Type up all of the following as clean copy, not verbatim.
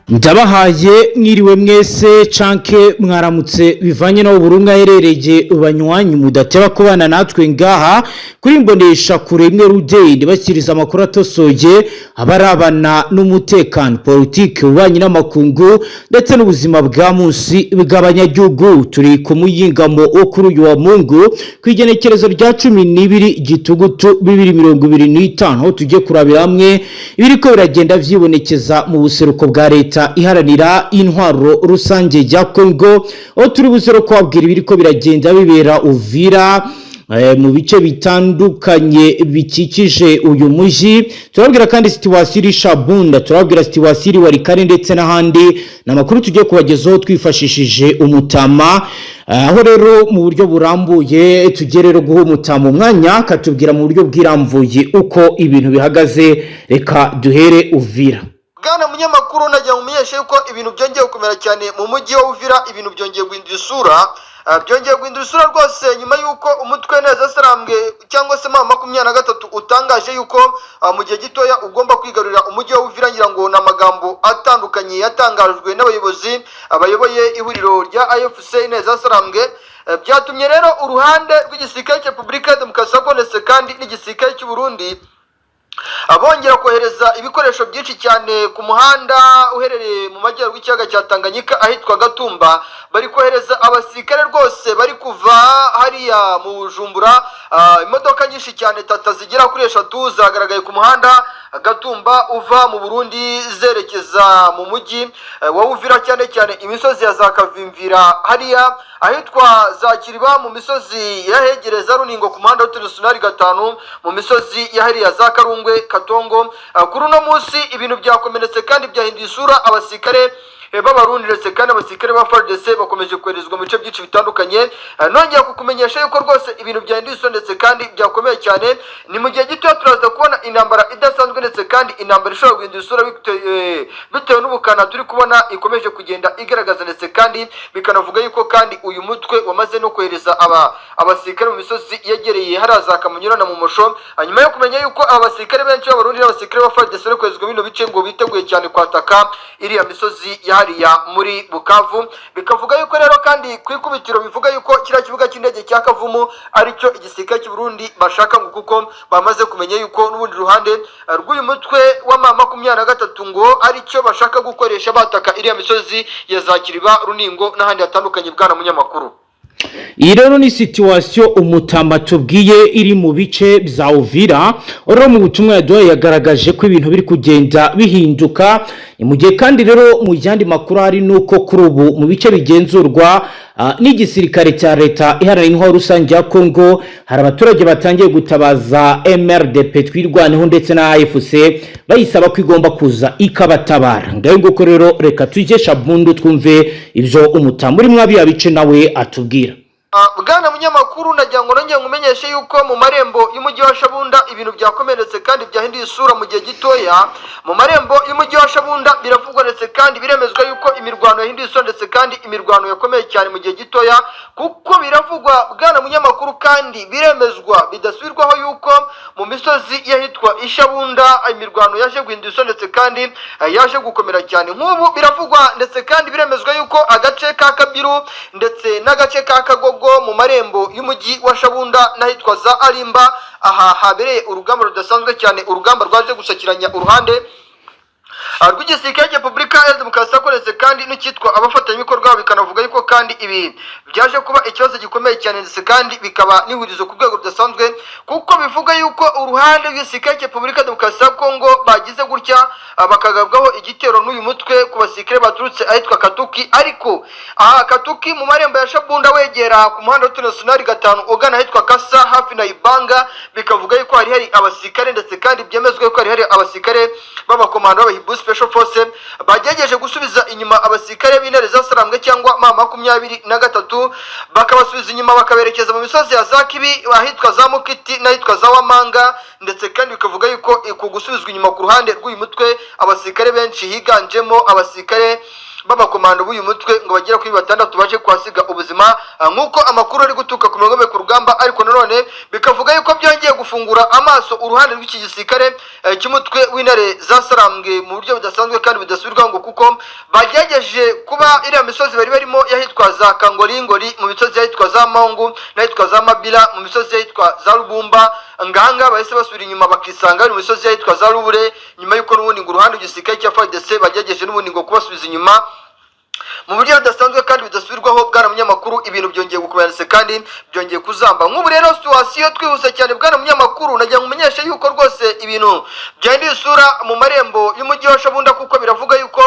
Ndabahaye mwiriwe mwese canke mwaramutse, bivanye n'aho buri umwe aherereye. Banywanyi mudateba kubana natwe ngaha kuri Mbonesha Kure imwe rudende, bashyikiriza amakuru atosoye abarabana n'umutekano, politiki, ububanyi n'amakungu ndetse n'ubuzima bwa munsi bw'abanyagihugu. Turi ku muyingamo wo kuri uyu wa Mungu, ku igenekerezo rya 12 Gitugutu 2025, aho tugiye kurabira hamwe ibiriko biragenda vyibonekeza mu buseruko bwa Leta Iharanira Intwaro Rusange ya Kongo, aho turi buze kubabwira ibiriko biragenda bibera Uvira, mu bice bitandukanye bikikije uyu mujyi. Turababwira kandi situation iri Shabunda, turababwira situation iri Walikale ndetse n'ahandi. Ni amakuru tugiye kubagezaho twifashishije umutama, aho rero mu buryo burambuye tugiye rero guha umutama umwanya akatubwira mu buryo bwirambuye uko ibintu bihagaze. Reka duhere Uvira. Bwana munyamakuru, nagira ngo umenyeshe yuko ibintu byongeye gukomera cyane mu mujyi wa Uvira. Ibintu byongeye guhindura isura. Byongeye guhindura isura rwose nyuma y'uko umutwe neza sarambwe cyangwa se M23 utangaje yuko mu gihe gitoya ugomba kwigarurira umujyi wa Uvira. Ngira ngo ni amagambo atandukanye yatangajwe n'abayobozi bayoboye ihuriro rya AFC neza sarambwe. Byatumye rero uruhande rw'igisirikare cya Repubulika ya Demokarasi ya Kongo ndetse kandi n'igisirikare cy'u Burundi bongera kohereza ibikoresho byinshi cyane ku muhanda uherereye mu majyaruguru y'ikiyaga cya Tanganyika ahitwa Gatumba. Bari kohereza abasirikare rwose bari kuva hariya mu Bujumbura. Imodoka nyinshi cyane tata zigera kuri eshatu zagaragaye ku muhanda Gatumba uva mu Burundi zerekeza mu mujyi wa Uvira, cyane cyane imisozi ya za Kavimvira, hariya ahitwa za Kiriba, mu misozi yahegereza Runingo, ku muhanda wa 5 mu misozi ya hariya za Karungwe, Katongo. Kuri uno munsi ibintu byakomeretse kandi byahinduye isura. Abasirikare b'Abarundi ndetse kandi abasirikare ba FARDC bakomeje koherezwa mu bice byinshi bitandukanye. Nongera kukumenyesha yuko rwose ibintu byahinduye isura ndetse kandi byakomeye cyane. Ni mu gihe gito turaza kubona intambara idasanzwe ndetse kandi intambara ishobora guhindura isura bitewe n'ubukana turi kubona ikomeje kugenda igaragaza, ndetse kandi bikanavuga yuko kandi uyu mutwe wamaze no kohereza aba abasirikare mu misozi yegereye hariya za Kamunyura na Mumosho, hanyuma yo kumenya yuko aba basirikare benshi b'Abarundi n'abasirikare ba FARDC bari koherezwa bino bice ngo biteguye cyane kwataka iriya misozi ya hariya muri Bukavu. Bikavuga yuko rero kandi ku ikubitiro bivuga yuko kiriya kibuga cy'indege cya Kavumu aricyo igisirikare cy'u Burundi bashaka, ngo kuko bamaze kumenya yuko n'ubundi ruhande rw'uyu mutwe wa M23 ngo aricyo bashaka gukoresha bataka iriya misozi ya za Kiriba, Runingo n'ahandi hatandukanye, bwana munyamakuru. Iyi rero ni situation umutamba tubwiye iri mu bice bya Uvira. Rero mu butumwa yaduhaye yagaragaje ko ibintu biri kugenda bihinduka. Ni mu gihe kandi rero mu yandi makuru hari nuko kuri ubu mu bice bigenzurwa n'igisirikare cya Leta Iharanira Intwaro Rusange ya Kongo hari abaturage batangiye gutabaza MRDP Twirwaneho ndetse na AFC, bayisaba ko igomba kuza ikabatabara. Ngayo nguko rero, reka tujye Shabundu twumve ibyo umutamba uri mwabiya bice nawe atubwira. Bwana munyamakuru, nagira ngo nongere nkumenyeshe yuko mu marembo y'umujyi wa Shabunda ibintu byakomeretse kandi byahinduye isura mu gihe gitoya. Mu marembo y'umujyi wa Shabunda biravugwa ndetse kandi biremezwa yuko imirwano yahinduye isura ndetse kandi imirwano yakomeye cyane mu gihe gitoya, kuko biravugwa, bwana munyamakuru, kandi biremezwa bidasubirwaho yuko mu misozi y'ahitwa Ishabunda imirwano yaje guhindura isura ndetse kandi yaje gukomera cyane. Nk'ubu biravugwa ndetse kandi biremezwa yuko agace ka Kabiru ndetse n'agace ka Kagogo mu marembo y'umujyi wa Shabunda n'ahitwa za Arimba, aha habereye urugamba rudasanzwe cyane, urugamba rwaje gusakiranya uruhande rw'igisirikare cya Repubulika ya Demokarasi ya Kongo kandi n'icyitwa abafatanyabikorwa. Bikanavuga yuko kandi ibi byaje kuba ikibazo gikomeye cyane ndetse kandi bikaba n'ihurizo ku rwego rudasanzwe, kuko bivuga yuko uruhande rw'igisirikare cya Repubulika ya Demokarasi ya Kongo bagize gutya bakagabwaho igitero n'uyu mutwe ku basirikare baturutse ahitwa Katuki. Ariko aha Katuki mu marembo ya Shabunda, wegera ku muhanda wa nationale 5 ugana ahitwa Kasa hafi na Ibanga, bikavuga yuko hari hari abasirikare ndetse kandi byemezwa yuko hari hari abasirikare b'abakomando b'Abahibu Special Force bagerageje gusubiza inyuma abasirikare b'Intare zasarambwe cyangwa M23, bakabasubiza inyuma bakaberekeza mu misozi ya za Kibi, ahitwa za Mukiti n'ahitwa za Wamanga. Ndetse kandi bikavuga yuko ku gusubizwa inyuma ku ruhande rw'uyu mutwe abasirikare benshi higanjemo abasirikare b'abakomando b'uyu mutwe ngo bagera kuri 6 baje kuhasiga ubuzima, nk'uko amakuru ari guturuka ku mirongo ku rugamba. Ariko nanone bikavuga yuko byongeye gufungura amaso uruhande rw'iki gisirikare cy'umutwe w'Intare za Sarambwe mu buryo budasanzwe kandi budasubirwaho, ngo kuko bagerageje kuba iriya misozi bari barimo y'ahitwa za Kangolingoli, mu misozi y'ahitwa za Mangu n'ahitwa za Mabila, mu misozi y'ahitwa za Rubumba, ngahanga bahise basubira inyuma bakisanga bari mu misozi y'ahitwa za Rubure, nyuma y'uko n'ubundi ngo uruhande rw'igisirikare cya FARDC bagerageje n'ubundi ngo kubasubiza inyuma mu buryo budasanzwe kandi budasubirwaho. Bwana munyamakuru, ibintu byongeye gukomera ndetse kandi byongeye kuzamba. Nk'ubu rero situation twihuse cyane, bwana munyamakuru, nagira ngo umenyeshe yuko rwose ibintu byahinduye isura mu marembo y'umujyi wa Shabunda, kuko biravuga yuko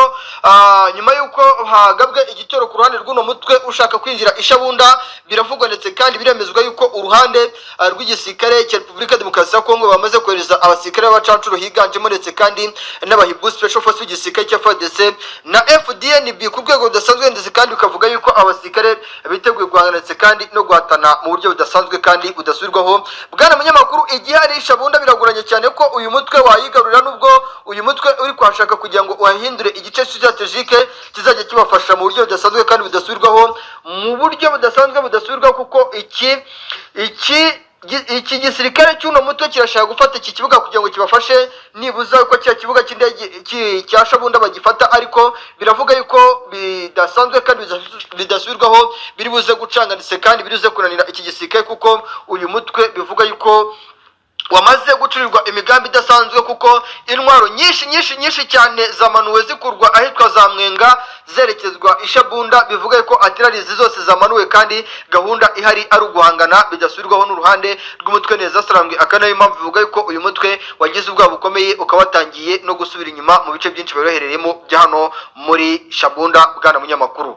nyuma yuko hagabwe igitero ku ruhande rw'uno mutwe ushaka kwinjira i Shabunda, biravugwa ndetse kandi biremezwa yuko uruhande rw'igisirikare cya Repubulika Demokarasi ya Kongo bamaze kohereza abasirikare b'abacancuro higanjemo ndetse kandi n'abahibu Special Force b'igisirikare cya FARDC na FDNB ku rwego rudasanzwe, ndetse kandi bikavuga yuko abasirikare biteguye guhangana ndetse kandi no guhatana mu buryo budasanzwe kandi budasubirwaho. Bwana munyamakuru, igihari Shabunda biragoranye cyane ko uyu mutwe wayigarurira, nubwo uyu mutwe uri kuhashaka kugira ngo uhahindure igice stratégique kizajya kibafasha mu buryo budasanzwe kandi budasubirwaho, mu buryo budasanzwe budasubirwaho, kuko iki gisirikare cy'uno mutwe kirashaka gufata iki kibuga kugira ngo kibafashe nibuza ko cya kibuga cy'indege cya Shabunda bagifata. Ariko biravuga yuko bidasanzwe kandi bidasubirwaho, biri buze gucanga ndetse kandi biri buze kunanira iki gisirikare, kuko uyu mutwe bivuga yuko wamaze gucurirwa imigambi idasanzwe, kuko intwaro nyinshi nyinshi nyinshi cyane zamanuwe zikurwa ahitwa za Mwenga zerekezwa i Shabunda. Bivuga ko artilleries zose zamanuwe kandi gahunda ihari ari uguhangana bidasubirwaho n'uruhande rw'umutwe neza Sarambwe. Aka nayo mpamvu bivuga yuko uyu mutwe wagize ubwoba bukomeye, ukaba watangiye no gusubira inyuma mu bice byinshi baroherereyemo bya hano muri Shabunda, bwana munyamakuru.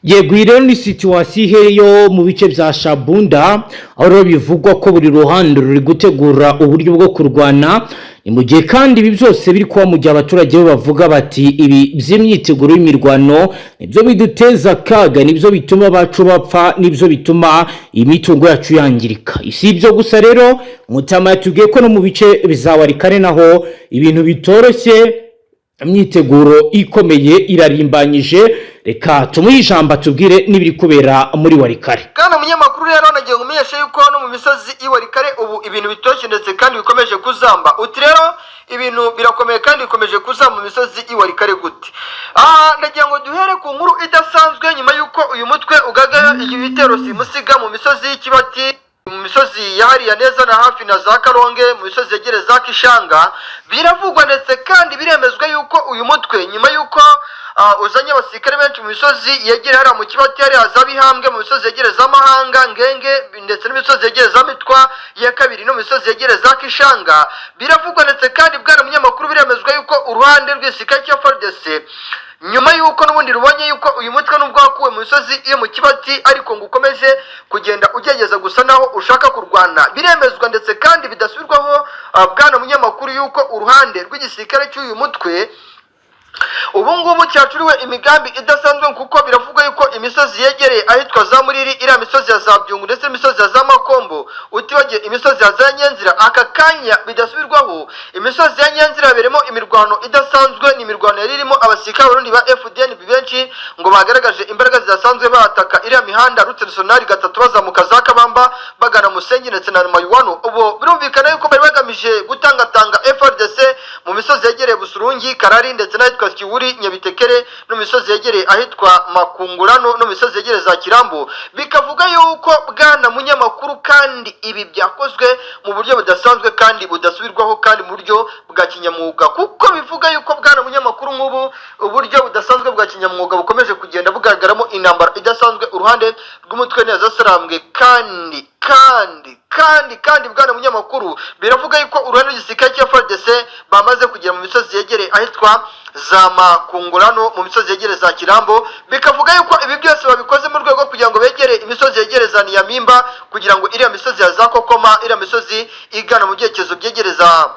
Yego, iyi rero ni situation ihereye mu bice bya Shabunda, aho rero bivugwa ko buri ruhande ruri gutegura uburyo bwo kurwana. Ni mu gihe kandi ibi byose biri kuba mu gihe abaturage bo bavuga bati ibi by'imyiteguro y'imirwano nibyo biduteza akaga, nibyo bituma abacu bapfa, nibyo bituma imitungo yacu yangirika. Si ibyo gusa rero, Mutama yatubwiye ko no mu bice bya Warikare naho ibintu bitoroshye, imyiteguro ikomeye irarimbanyije. Reka tumuhe ijambo atubwire n'ibiri kubera muri Warikare. Kandi umunyamakuru, rero nagiye ngumenyeshe yuko no mu misozi y'i Warikare ubu ibintu bitoshye ndetse kandi bikomeje kuzamba. Uti rero ibintu birakomeye kandi bikomeje kuzamba mu misozi y'i Warikare gute? Aha ndagira ngo duhere ku nkuru idasanzwe, nyuma y'uko uyu mutwe ugaga ibitero simusiga mu misozi y'Ikibati, mu misozi yahariya neza na hafi na za Karonge, mu misozi yegereye za Kishanga. Biravugwa ndetse kandi biremezwa yuko uyu mutwe, nyuma y'uko uzanye abasirikare benshi mu misozi yegereye hariya mu Kibati, hariya za Bihambwe, mu misozi yegereye za Mahanga, Ngenge, ndetse n'imisozi yegereye za Mitwa ya kabiri, no mu misozi yegereye za Kishanga, biravugwa ndetse kandi, bwana munyamakuru, biremezwa yuko uruhande rw'igisirikare cya FARDC, nyuma y'uko n'ubundi rubonye yuko uyu mutwe nubwo wakuwe mu misozi yo mu Kibati ariko ngo ukomeje kugenda ugerageza gusa naho ushaka kurwana, biremezwa ndetse kandi bidasubirwaho, bwana munyamakuru, yuko uruhande rw'igisirikare cy'uyu mutwe ubu ngubu cyacuriwe imigambi idasanzwe, kuko biravugwa yuko imisozi yegereye ahitwa za Muriri, iriya misozi ya za Byungu ndetse n'imisozi ya za Makombo, utibagiye imisozi ya za Nyenzira, aka kanya bidasubirwaho imisozi ya Nyenzira yabereyemo imirwano idasanzwe. Ni imirwano yari irimo abasirikare b'Abarundi ba FDNB benshi ngo bagaragaje imbaraga zidasanzwe, bataka iriya mihanda route nationale 3, bazamuka za Kabamba bagana Musenyi ndetse na Mayuwano. Ubu birumvikana yuko bari bagamije gutangatanga FARDC mu misozi yegereye Busurungi, Karari ndetse n'ahitwa Kiwuri, Nyabitekere, no mu misozi yegereye ahitwa Makungurano, no mu misozi yegereye za Kirambo. Bikavuga yuko, bwana munyamakuru, kandi ibi byakozwe mu buryo budasanzwe kandi budasubirwaho kandi mu buryo bwa kinyamwuga, kuko bivuga yuko, bwana munyamakuru, nk'ubu uburyo budasanzwe bwa kinyamwuga bukomeje kugenda bugaragaramo intambara idasanzwe uruhande rw'umutwe neza Sarambwe. Kandi bwana munyamakuru, biravuga yuko uruhande rw'igisirikare cya FARDC bamaze kugera mu misozi yegereye ahitwa za Makungurano, mu misozi yegereye za Kirambo. Bikavuga yuko ibi byose babikoze mu rwego rwo kugira ngo begere imisozi yegereye za Niyamimba, kugira ngo iriya misozi ya za Kokoma, iriya misozi igana mu byerekezo byegereza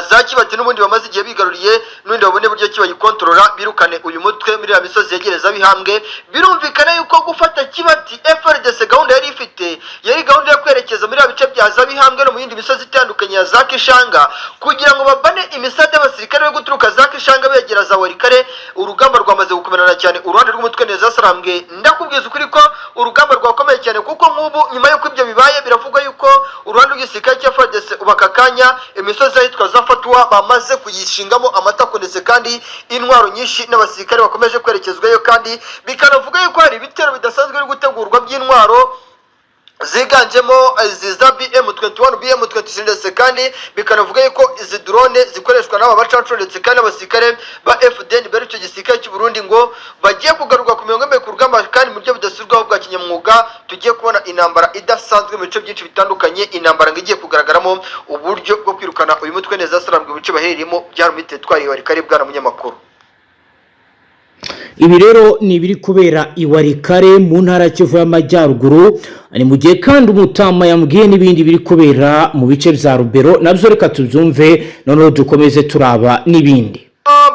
za Kibati n'ubundi bamaze igihe bigaruriye, n'ubundi babone buryo ki bayikontorora, birukane uyu mutwe muri ya misozi yegereza Bihambwe. Birumvikana yuko gufata Kibati, FARDC gahunda yari ifite yari gahunda yo kwerekeza muri ya bice bya za Bihambwe no mu yindi misozi itandukanye ya za Kishanga, kugira ngo babane Imisade y'abasirikare bari guturuka za Kishanga begera za Walikale. Urugamba rwamaze gukomerana cyane uruhande rw'umutwe neza sarambwe. Ndakubwiza ukuri ko urugamba rwakomeye cyane, kuko nk'ubu nyuma y'uko ibyo bibaye, biravugwa yuko uruhande rw'igisirikare cya FARDC ubu aka kanya imisozi ahitwa za Fatuwa bamaze kuyishingamo amatako, ndetse kandi intwaro nyinshi n'abasirikare bakomeje kwerekezwayo, kandi bikanavuga yuko hari ibitero bidasanzwe biri gutegurwa by'intwaro ziganjemo izi za BM21, BM23, ndetse kandi bikanavuga yuko izi drone zikoreshwa n'aba bacancuro, ndetse kandi n'abasirikare ba FDN bari icyo gisirikare cy'u Burundi ngo bagiye kugarurwa ku mirongo imbere ku rugamba, kandi mu buryo budasubirwaho bwa kinyamwuga. Tugiye kubona intambara idasanzwe mu bice byinshi bitandukanye, intambara ngo igiye kugaragaramo uburyo bwo kwirukana uyu mutwe neza sarambwe mu bice baherereyemo byari muri teritwari ya Walikale, bwana munyamakuru. Ibi rero ni ibiri kubera i Walikale mu ntara ya Kivu y'Amajyaruguru. Ni mu gihe kandi umutama yambwiye n'ibindi biri kubera mu bice bya Rubero, nabyo reka tubyumve, noneho dukomeze turaba n'ibindi.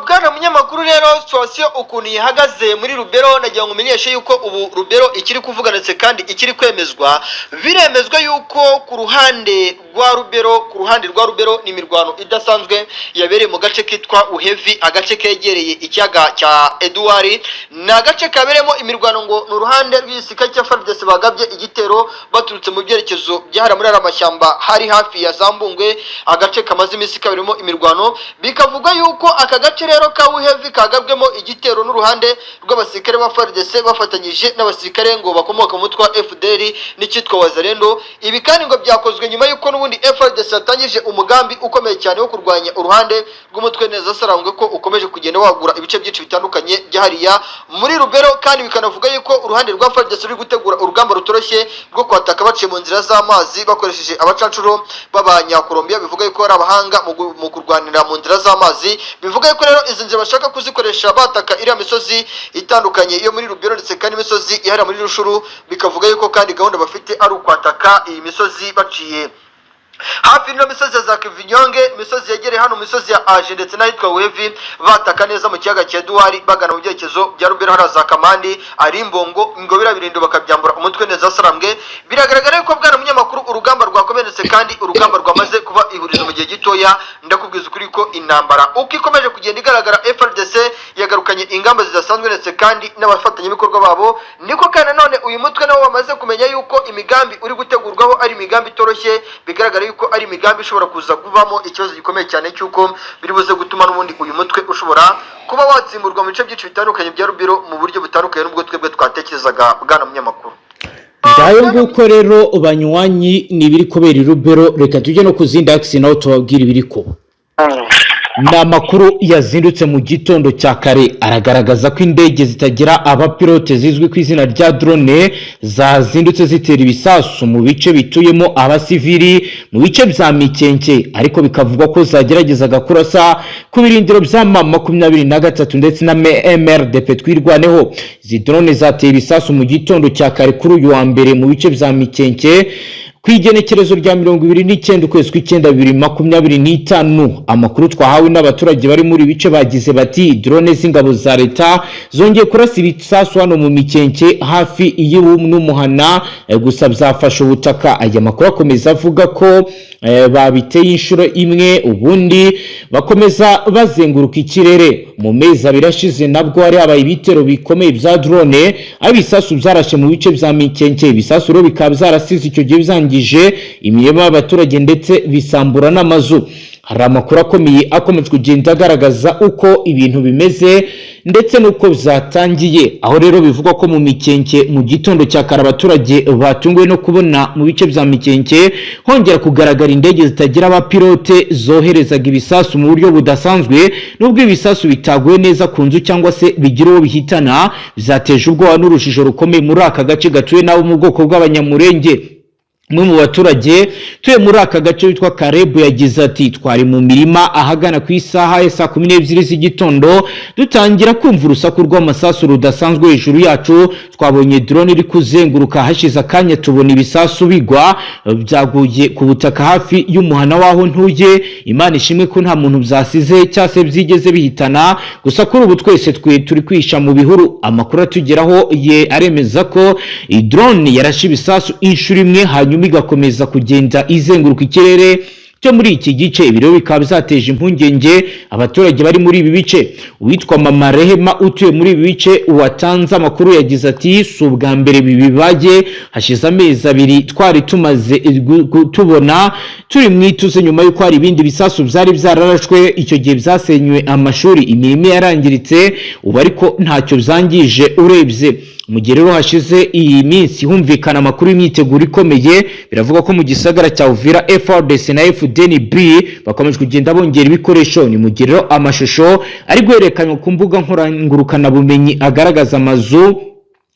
Bwana munyamakuru, rero situation ukuntu ihagaze muri Rubero, nagira ngo umenyeshe yuko ubu Rubero ikiri kuvuga, ndetse kandi ikiri kwemezwa, biremezwa yuko ku ruhande rwa Rubero, ku ruhande rwa Rubero ni imirwano idasanzwe yabereye mu gace kitwa Uhevi, agace kegereye ikiyaga cya Eduwari. Ni agace kabereyemo imirwano, ngo ni uruhande rw'igisirikare cya FARDC bagabye igitero baturutse mu byerekezo byahara muri ariya mashyamba hari hafi ya Zambungwe, agace kamaze iminsi kabereyemo imirwano. Bikavugwa yuko aka gace rero ka Uhevi kagabwemo igitero n'uruhande rw'abasirikare ba FARDC bafatanyije n'abasirikare ngo bakomoka mu mutwe wa FDL n'icyitwa Wazalendo. Ibi kandi ngo byakozwe nyuma y'uko n'ubundi FARDC yatangije umugambi ukomeye cyane wo kurwanya uruhande rw'umutwe neza sarangwe ko ukomeje kugenda wagura ibice byinshi bitandukanye byahariya muri Rubero, kandi bikanavuga yuko uruhande rwa FARDC ruri gutegura urugamba rutoroshye rwo kwataka baciye mu nzira z'amazi bakoresheje abacancuro b'Abanyakolombiya, bivuga yuko ari abahanga mu kurwanira mu nzira z'amazi. Bivuga yuko rero izi nzira bashaka kuzikoresha bataka iriya misozi itandukanye yo muri Rubero, ndetse kandi imisozi ihari muri Rushuru. Bikavuga yuko kandi gahunda bafite ari ukwataka iyi misozi baciye hafi n'ino misozi ya za Kivinyonge, imisozi yegereye hano, misozi ya Aje ndetse n'ahitwa Wevi, bataka neza mu kiyaga cya Eduwari bagana mu byerekezo bya Rubero, hariya za Kamandi, Arimbongo, ngo biriya birindiro bakabyambura umutwe neza sarambwe. Biragaragara yuko, bwana munyamakuru, urugamba rwakomeretse kandi urugamba rwamaze kuba ihurizo mu gihe gitoya. Ndakubwiza ukuri ko intambara uko ikomeje kugenda igaragara, FARDC yagarukanye ingamba zidasanzwe, ndetse kandi n'abafatanyabikorwa babo niko. Kandi nanone uyu mutwe nabo bamaze kumenya yuko imigambi uri gutegurwaho ari imigambi itoroshye. Bigaragara yuko ari imigambi ishobora kuza kuvamo ikibazo gikomeye cyane cy'uko biri buze gutuma n'ubundi uyu mutwe ushobora kuba watsimburwa mu bice byinshi bitandukanye bya Rubiro mu buryo butandukanye n'ubwo twebwe twatekerezaga, bwana munyamakuru. Ngayo nguko rero banywanyi, ni ibiri kubera i Rubero. Reka tujye no ku zindi akisi naho tubabwire ibiri kuba. Ni amakuru yazindutse mu gitondo cya kare aragaragaza ko indege zitagira abapilote zizwi ku izina rya drone zazindutse zitera ibisasu mu bice bituyemo abasivili mu bice bya Mikenke, ariko bikavugwa ko zageragezaga kurasa ku birindiro bya M23 ndetse na MRDP Twirwaneho. Izi drone zateye ibisasu mu gitondo cya kare kuri uyu wa mbere mu bice bya Mikenke ku igenekerezo rya 29 ukwezi kw'icyenda 2025. Amakuru twahawe n'abaturage bari muri bice bagize bati: "Drone z'ingabo za leta zongeye kurasa ibisasu hano mu Mikenke hafi n'umuhana, gusa byafashe ubutaka." Aya makuru akomeza avuga ko babiteye inshuro imwe, ubundi bakomeza bazenguruka ikirere. Mu mezi 2 ashize nabwo hari habaye ibitero bikomeye bya drone, aho ibisasu byarashe mu bice bya Mikenke. Ibisasu rero bikaba byarasize icyo gihe byangije imirima y'abaturage ndetse bisambura n'amazu. Hari amakuru akomeye akomeje kugenda agaragaza uko ibintu bimeze ndetse n'uko byatangiye, aho rero bivugwa ko mu Mikenke mu gitondo cya kare abaturage batunguwe no kubona mu bice bya Mikenke hongera kugaragara indege zitagira abapilote zoherezaga ibisasu mu buryo budasanzwe. Nubwo ibisasu bitaguye neza ku nzu cyangwa se bigira uwo bihitana, byateje ubwoba n'urujijo rukomeye muri aka gace gatuwe n'abo mu bwoko bw'Abanyamurenge. Umwe mu baturage tuye muri aka gace witwa Karebu yagize ati: "Twari mu mirima ahagana ku isaha ya saa 12 z'igitondo, dutangira kumva urusaku rw'amasasu rudasanzwe hejuru yacu. Twabonye drone iri kuzenguruka, hashize akanya tubona ibisasu bigwa, byaguye ku butaka hafi y'umuhana w'aho ntuye. Imana ishimwe ko nta muntu byasize cyangwa se byigeze bihitana, gusa kuri ubu twese twe turi kwihisha mu bihuru." Amakuru atugeraho ye aremeza ko iyi drone yarashe ibisasu inshuro imwe, hanyuma igakomeza kugenda izenguruka ikirere. Cyo muri iki gice. Ibi rero bikaba byateje impungenge abaturage bari muri ibi bice. Uwitwa Mama Rehema utuye muri ibi bice watanze amakuru yagize ati: "Si ubwa mbere ibi bibaye, hashize amezi 2 twari tumaze tubona turi mu ituze, nyuma y'uko hari ibindi bisasu byari byararashwe. Icyo gihe byasenywe amashuri, imirima yarangiritse, ubu ariko ntacyo byangije urebye." Mu gihe rero hashize iyi minsi humvikana amakuru y'imyiteguro ikomeye, biravuga ko mu gisagara cya Uvira FARDC na FDNB bakomeje kugenda bongera ibikoresho. Ni mu gihe rero amashusho ari guhererekanywa ku mbuga ngurukanabumenyi agaragaza amazu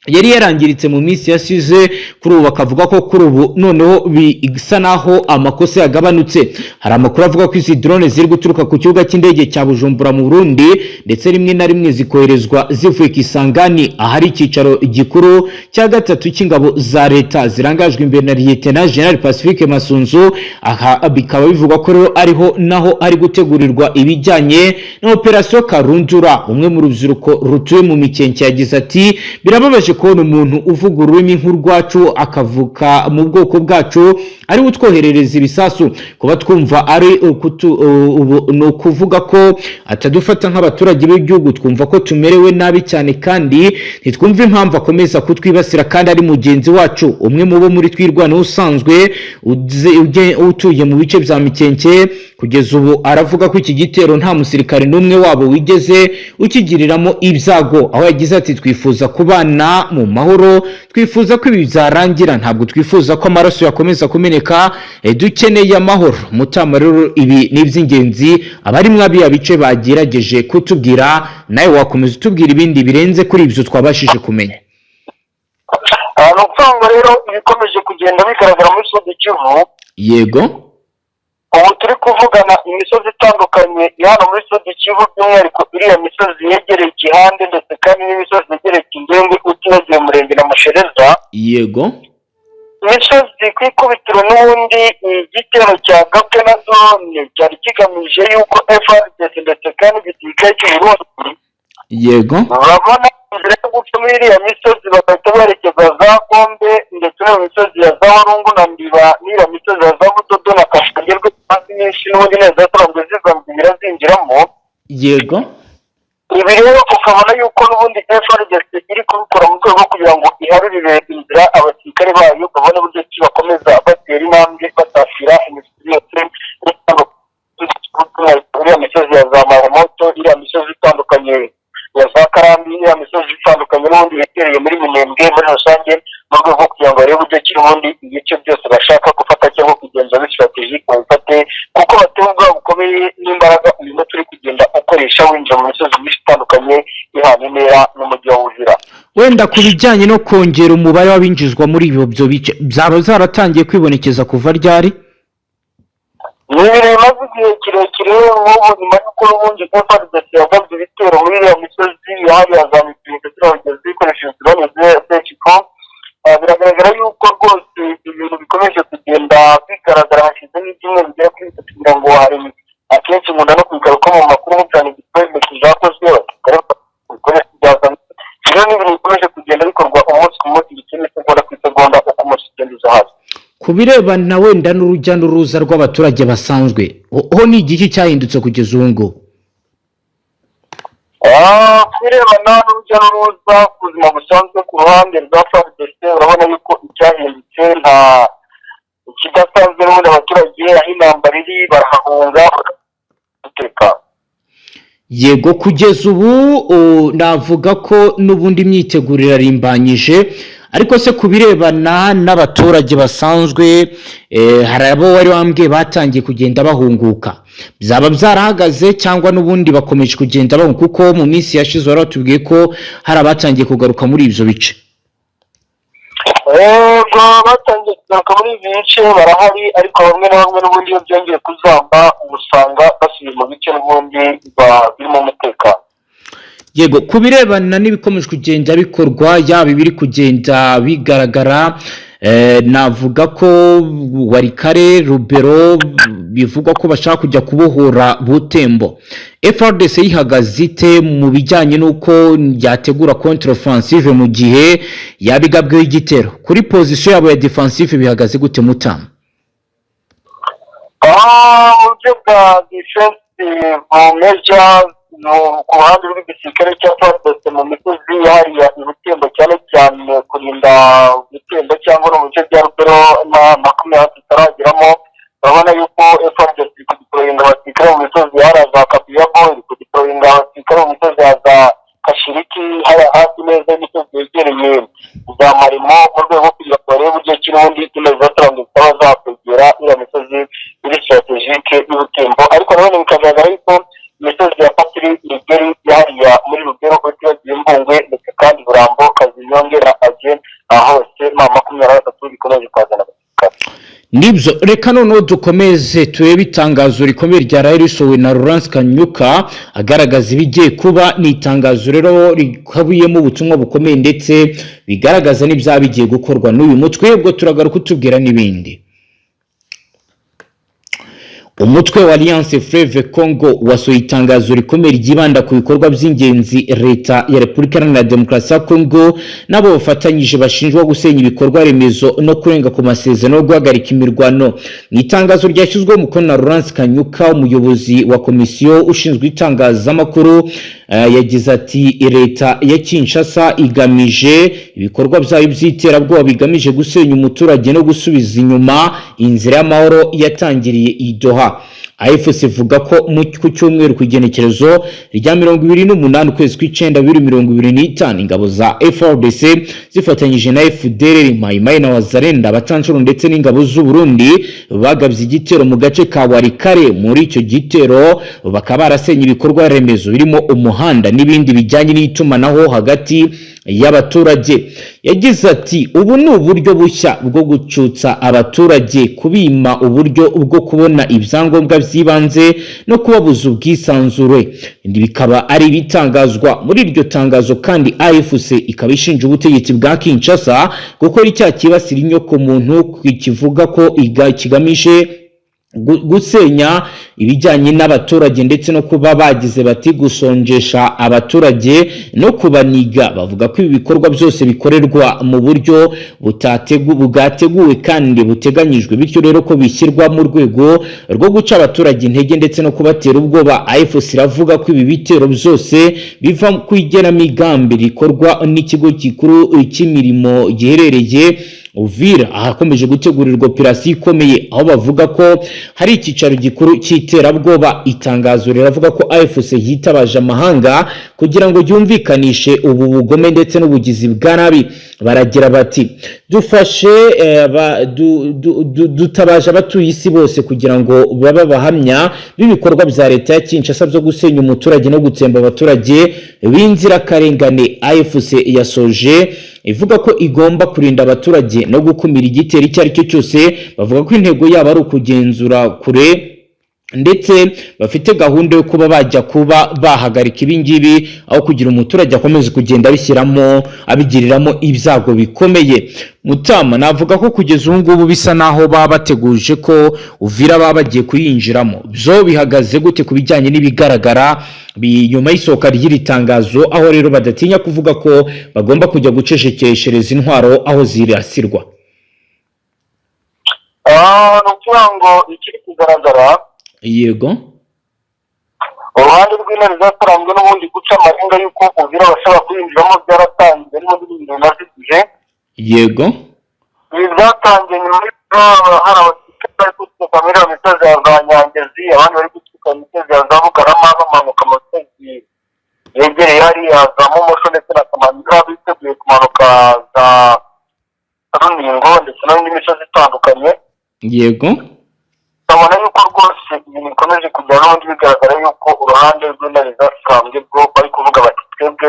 yari yarangiritse mu minsi yashize. Kuri ubu bakavuga ko kuri ubu noneho bisa naho amakosa yagabanutse. Hari amakuru avuga ko izi drone ziri guturuka ku kibuga cy'indege cya Bujumbura mu Burundi, ndetse rimwe na rimwe zikoherezwa zivuye Kisangani, ahari icyicaro gikuru cya gatatu cy'ingabo za leta zirangajwe imbere na Lieutenant General Pacifique Masunzu. Aha bikaba bivugwa ko rero ariho naho ari gutegurirwa ibijyanye na operation Karundura. Umwe mu rubyiruko rutuye mu Mikenke yagize ati: "Birababaje kubona umuntu uvuga ururimi nk'urwacu, akavuka mu bwoko bwacu, ari we utwoherereza ibisasu. Kuba twumva ari ubu ni ukuvuga ko atadufata nk'abaturage b'igihugu. Twumva ko tumerewe nabi cyane kandi ntitwumva impamvu akomeza kutwibasira kandi ari mugenzi wacu." Umwe mu bo muri Twirwaneho usanzwe utuye mu bice bya Mikenke kugeza ubu aravuga ko iki gitero nta musirikare n'umwe wabo wigeze ukigiriramo ibyago, aho yagize ati: "Twifuza kubana mu mahoro, twifuza ko ibi byarangira, ntabwo twifuza ko amaraso yakomeza kumeneka, dukeneye amahoro." Mutama, rero ibi ni iby'ingenzi abari muri bice bagerageje kutubwira. Nawe wakomeza utubwira ibindi birenze kuri ibyo twabashije kumenya. Ni ukuvuga ngo rero ibikomeje kugenda bigaragara muri Sud Kivu, ubu turi kuvugana, imisozi itandukanye ya hano muri Sud Kivu, by'umwihariko iriya misozi yegereye Gihande, ndetse kandi n'imisozi yegereye Kingenge, utibagiwe Murenge na Mushereza, imisozi ku ikubitiro n'ubundi igitero cya gabwe na drone cyari kigamije yuko FARDC ndetse kandi igisirikare cy'u Burundi babona inzira yo guca muri iriya misozi, bagahita berekeza za Gombe, ndetse no mu misozi ya za Warungu na Ndiba, n'iriya misozi ya za Budodo na Kashangerwe, hasi nyinshi n'ubundi neza zasanzwe ziva zinjiramo. Ibi rero ukabona yuko n'ubundi FARDC iri kubikora mu rwego rwo kugira ngo iharurire inzira abasirikare bayo, babone uburyo ki bakomeza batera intambwe basatira imisozi yose iriya misozi ya za Maremoto, iriya misozi itandukanye ya za Karambi, iriya misozi itandukanye n'ubundi yegereye muri Minembwe muri rusange, mu rwego rwo kugira ngo barebe uburyo ki n'ubundi ibice byose bashaka gufata cyangwa kugenzura muri stratégique babifate, kuko batewe ubwoba bukomeye n'imbaraga uyu muti uri kugenda ukoresha winjira mu misozi myinshi itandukanye ihana intera n'umujyi wa Uvira. Wenda ku bijyanye no kongera umubare w'abinjizwa muri ibyo bice, byaba zaratangiye kwibonekeza kuva ryari? Ni ibintu bimaze igihe kirekire. Nk'ubu nyuma y'uko n'ubundi FARDC yagabye ibitero muri iriya misozi yahariye za Mipinga, ziriya zikoresheje drone z'Ekiko, biragaragara yuko rwose ibintu bikomeje kugenda bigaragara. Hashize nk'ibyumweru bigera kuri 3 kugira ngo hari akenshi nkunda no kubigaruka mu makuru cyane, igikoresho zakozwe ibikoresho byazanye. Rero ni ibintu bikomeje kugenda bikorwa umunsi ku munsi, bikiri isegonda ku isegonda, uko umunsi ugenda uza hasi. Ku birebana wenda n'urujya n'uruza rw'abaturage basanzwe, ho ni igiki cyahindutse kugeza ubu ngubu? Ku birebana n'urujya n'uruza ku buzima busanzwe ku ruhande rwa FARDC, urabona yuko icyahindutse nta ikidasanzwe. N'ubundi abaturage aho intambara iri barahahunga umutekano. Yego, kugeza ubu navuga ko n'ubundi imyiteguro irarimbanyije. Ariko se ku birebana n'abaturage basanzwe, hari abo wari wambwiye batangiye kugenda bahunguka, byaba byarahagaze cyangwa n'ubundi bakomeje kugenda bahunguka? Kuko mu minsi yashize wari watubwiye ko hari abatangiye kugaruka muri ibyo bice. Yego, batangiye kugaruka muri ibi bice barahari, ariko bamwe na bamwe n'ubundi iyo byongeye kuzamba usanga basubiye mu bice n'ubundi birimo umutekano. Yego, ku birebana n'ibikomeje kugenda bikorwa, yaba ibiri kugenda bigaragara, navuga ko Walikale, Lubero, bivugwa ko bashaka kujya kubohora Butembo, FARDC yihagaze ite mu bijyanye n'uko yategura contre offensive mu gihe yabigabweho igitero? Kuri position yabo ya defensive bihagaze gute, Mutama? Mu buryo bwa defensive measures ku ruhande rw'igisirikare cya FARDC mu misozi hariya i Butembo, cyane cyane kurinda Butembo cyangwa no mu bice bya Rubero na 20 tutarageramo, urabona yuko FARDC iri kudeployinga abasirikare mu misozi hariya za Kabiyabo, iri kudeployinga abasirikare mu misozi ya za Kashiriki, hariya hafi neza y'imisozi yegereye za Marimo, mu rwego rwo kugira ngo barebe uburyo ki n'ubundi intare zatoranyijwe zitaba zakwegera iriya misozi iri stratégique y'Ubutembo. Ariko nanone bikagaragara yuko imisozi ya Patiri Migeri hariya muri Rugero, utibagiwe Mbungwe ndetse kandi Burambo, Kazinyongera, Age, aho hose M23 ikomeje kuhazana abasirikare. Nibyo, reka noneho dukomeze turebe itangazo rikomeye ryaraye risohowe na Lawrence Kanyuka agaragaza ibigiye kuba. Ni itangazo rero rikubiyemo ubutumwa bukomeye ndetse bigaragaza n'ibyaba bigiye gukorwa n'uyu mutwe. Ubwo turagaruka utubwira n'ibindi. Umutwe wa Alliance Fleuve Congo wasohoye itangazo rikomeye ryibanda ku bikorwa by'ingenzi leta ya Repubulika Iharanira Demokarasi ya Congo n'abo bafatanyije bashinjwa gusenya ibikorwa remezo no kurenga ku masezerano yo guhagarika imirwano. Mu itangazo ryashyizweho umukono na Lawrence Kanyuka, umuyobozi wa komisiyo ushinzwe itangazamakuru, yagize ati: "Leta ya Kinshasa igamije ibikorwa byayo by'iterabwoba bigamije gusenya umuturage no gusubiza inyuma inzira y'amahoro yatangiriye i Doha." AFC ivuga ko ku cyumweru, ku igenekerezo rya 28 ukwezi kw'icenda 2025, ingabo za FARDC zifatanyije na FDLR, Maimai na Wazalendo, abacanshuro ndetse n'ingabo z'u Burundi bagabye igitero mu gace ka Walikale. Muri icyo gitero bakaba barasenye ibikorwa remezo birimo umuhanda n'ibindi bijyanye n'itumanaho hagati y'abaturage. Yagize ati: "Ubu ni uburyo bushya bwo gucutsa abaturage, kubima uburyo bwo kubona ibyangombwa by'ibanze no kubabuza ubwisanzure." Bikaba ari ibitangazwa muri iryo tangazo. Kandi AFC ikaba ishinja ubutegetsi bwa Kinshasa gukora icyaha cyibasira inyoko muntu, kivuga ko kigamije gusenya ibijyanye n'abaturage ndetse no kuba bagize bati gusonjesha abaturage no kubaniga. Bavuga ko ibi bikorwa byose bikorerwa mu buryo bwateguwe kandi buteganyijwe, bityo rero ko bishyirwa mu rwego rwo guca abaturage intege ndetse no kubatera ubwoba. AFC iravuga ko ibi bitero byose biva ku igenamigambi rikorwa n'ikigo gikuru cy'imirimo giherereye Uvira, ahakomeje gutegurirwa operasiyo ikomeye, aho bavuga ko hari icyicaro gikuru cy'iterabwoba. Itangazo riravuga ko AFC yitabaje amahanga kugira ngo ryumvikanishe ubu bugome ndetse n'ubugizi bwa nabi. Baragira bati: "Dufashe dutabaje abatuye isi bose kugira ngo babe abahamya b'ibikorwa bya leta ya Kinshasa byo gusenya umuturage no gutsemba abaturage b'inzirakarengane." AFC yasoje ivuga ko igomba kurinda abaturage no gukumira igitero icyo ari cyo cyose. Bavuga ko intego yabo ari ukugenzura kure, ndetse bafite gahunda yo kuba bajya kuba bahagarika ibi ngibi aho kugira umuturage akomeze kugenda abishyiramo, abigiriramo ibyago bikomeye. Mutama, navuga ko kugeza ubu ngubu bisa naho baba bateguje ko Uvira baba bagiye kuyinjiramo. Byo bihagaze gute ku bijyanye n'ibigaragara nyuma y'isohoka ry'iri tangazo, aho rero badatinya kuvuga ko bagomba kujya gucecekeshereza intwaro aho zirasirwa? Ni ukuvuga ngo ikiri kugaragara, uruhande rw'intare zatanzwe n'ubundi guca amarenga y'uko Uvira bashobora kuyinjiramo byaratangiye, n'ubundi ni ibintu bimaze igihe. Ibi byatangiye nyuma y'uko hari abasirikare bari guturuka muri iyo misozi ya za Nyangezi, abandi bari guturuka mu misozi ya za Bugarama, bamanuka mu misozi yegereye hariya za Mumosho ndetse na Kamanjira, biteguye kumanuka za Runingo ndetse n'indi misozi itandukanye. Ukabona yuko rwose ibintu bikomeje kujya n'ubundi bigaragara yuko uruhande rw'intare zasanzwe bwo bari kuvuga bati: "Twebwe